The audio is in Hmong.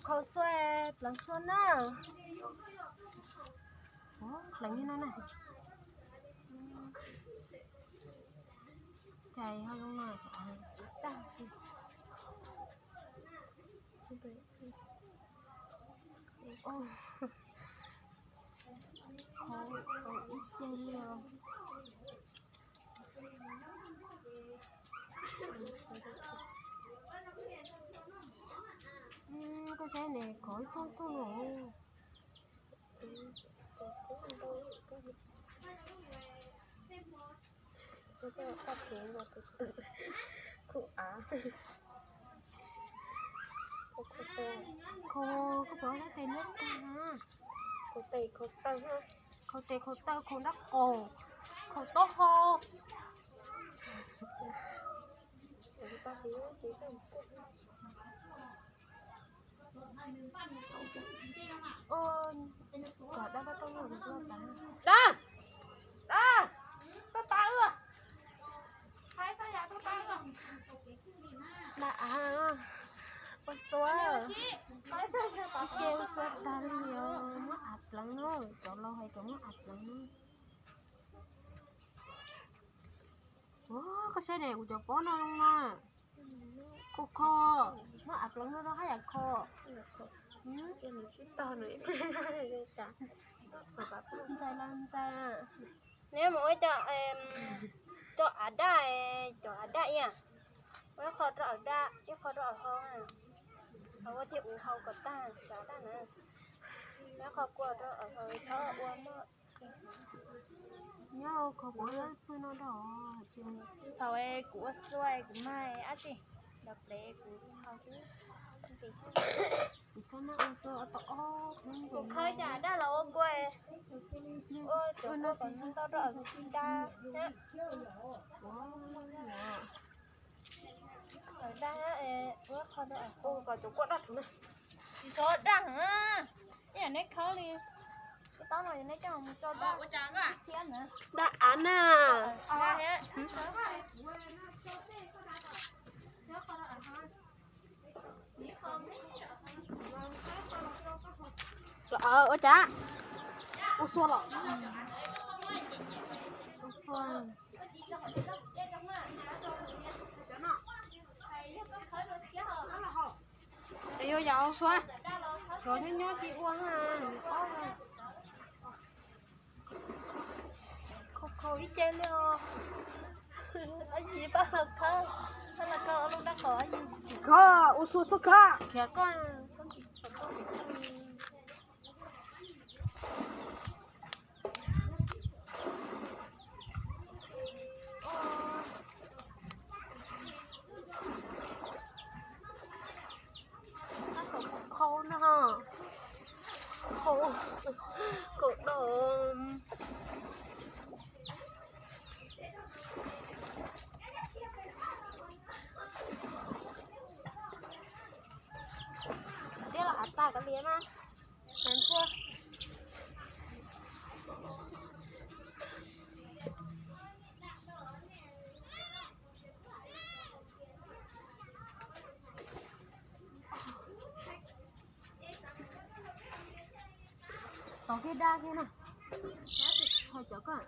Kho xua, pleev xua na. Pleev li no na. Cais ho zoo no tag. Kho ib ce li os. Koj saib ne, kho ib thooj thooj no. Kho, koj pom sab tes liab tag na. Kho tes kho taw, kho tes kho taw, kho nrab qaum, kho taub hau. Dab, dab, tuaj pab wb. Dab av, ua xua, ib ce ua xua tag li os, muab av pleev na, cov laus hais tias muab av pleev na. Ua, koj saib ne, kuv cov pob no zoo no. Kho kho, muab av pleev no rau haj yam kho. Ntxhais los ntxhais. Neb mus ua cov, cov av daj, cov av daj ib, ua ib qho rau av daj, ib qho rau av hau, ua thiaj ua hau kom tag cov av daj na. Ua ib qho kua rau av hau, txhob ua moj. Nyob kho kuv pw no rau thaum kuv ua xua kuv mag ab tsi los plev kuv hau xwb. Kuv khawb cov av daj los ua kua, ua cov kua kom ntau rau av daj. Av daj, ua qho rau av hau kom cov kua daj rhuv na. Tsis txhob daj heev, ib yam neb khawb li. Ib tsob no yog neb coj mus tso daj thiab na. Daj av na. Los ua cas? Ua xua los? Ua xua. Yuav yam ua xua, xyov nyob nyob ci ua ha. Kho kho ib ce li os. Ab yim pab los khawb, pab los khawb ua lub dab qos ab yim. Khawb, ua xua xwb khawb. Khiav koj. Ab, kom khau na ho. Khau, khau do. Tiab los av tag kav liam mas. Nas npua. Tov kiag daj kiag na. Ho cov koj.